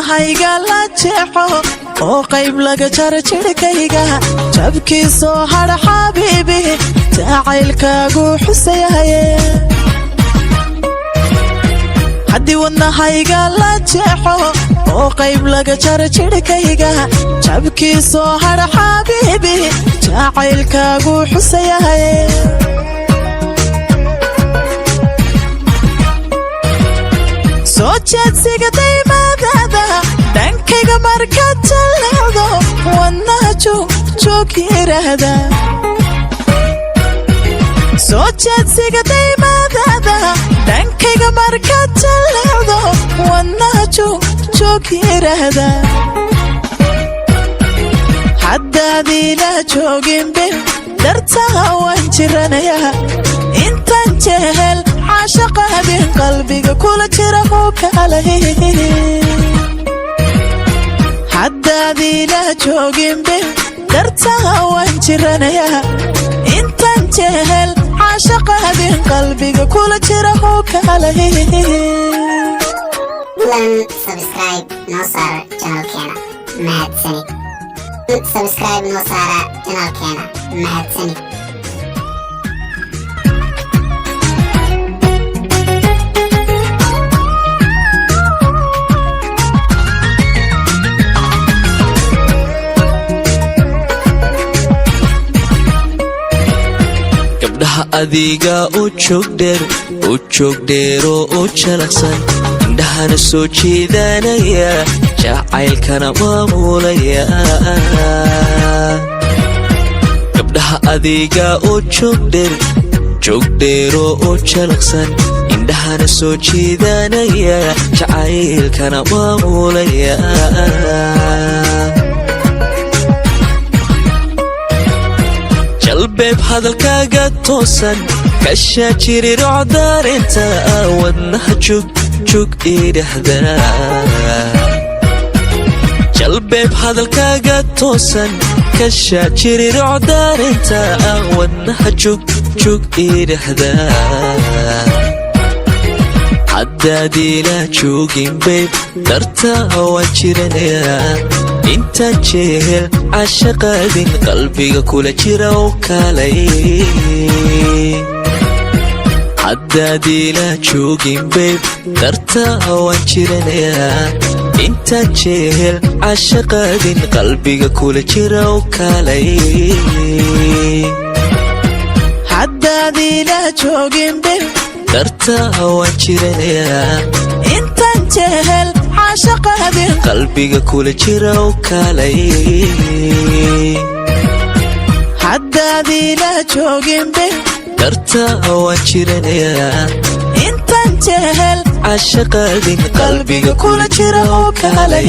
Wadnahayga la jeexo oo qayb laga jaro jidhkayga, jabkiisoo hadha xabiibi, jacaylkaagu xusayahaye. Haddii wadnahayga la jeexo oo qayb laga jaro jidhkayga, jabkiisoo hadha xabiibi, jacaylkaagu xusayahaye. Soo jeedsiga daymadaada dhankayga markaad jalleecdo, wadnaha joogjoog yidhaahda. Soo jeedsiga daymadaada dhankayga markaad jalleecdo, wadnaha joogjoog yidhaahda. Haddaad ila jooginbe, dartaha waan jiranayaa. Intaan jehel caashaqaadin, qalbiga kula jira hukaalay. Haddaad ila jooginbe, dartaha waan jiranayaa. Intaan jehel caashaqaadin, qalbiga kula jira hukaalay. Fadlan subscribe noo saar channelkeena, mahadsanid. Subscribe noo saara channelkeena, mahadsanid. Gabdhaha adiga u joogdheer, u joogdheeroo u jalaqsan, indhahana soo jeedanaya, jacaylkana maamulaya. Gabdhaha adiga u joogdheer, joogdheeroo u jalaqsan, indhahana soo jeedanaya, jacaylkana maamulaya. Jalbeeb hadalkaaga toosan, kashaa jirirocdaarinta, wadnaha jugjug idhahda. Jalbeeb hadalkaaga toosan, kashaa jirirocdaarinta, wadnaha jugjug idhahda. Haddaad ila joogin babe, dartaa waan jiranayaa. Intaan jehel cashaqaadin, qalbiga kula jira u kaalay. Haddaad ila joogin babe, dartaa waan jiranayaa. Intaan jehel cashaqaadin, qalbiga kula jira u kaalay. Haddaad ila jooginbe, Dartaa waan jiranayaa. Intaan jehel caashaqaadin, qalbiga kula jira u kaalay. Haddaad ila jooginbe, Dartaa waan jiranayaa. Intaan jehel cashaqaadin, qalbiga kula jira u kaalay.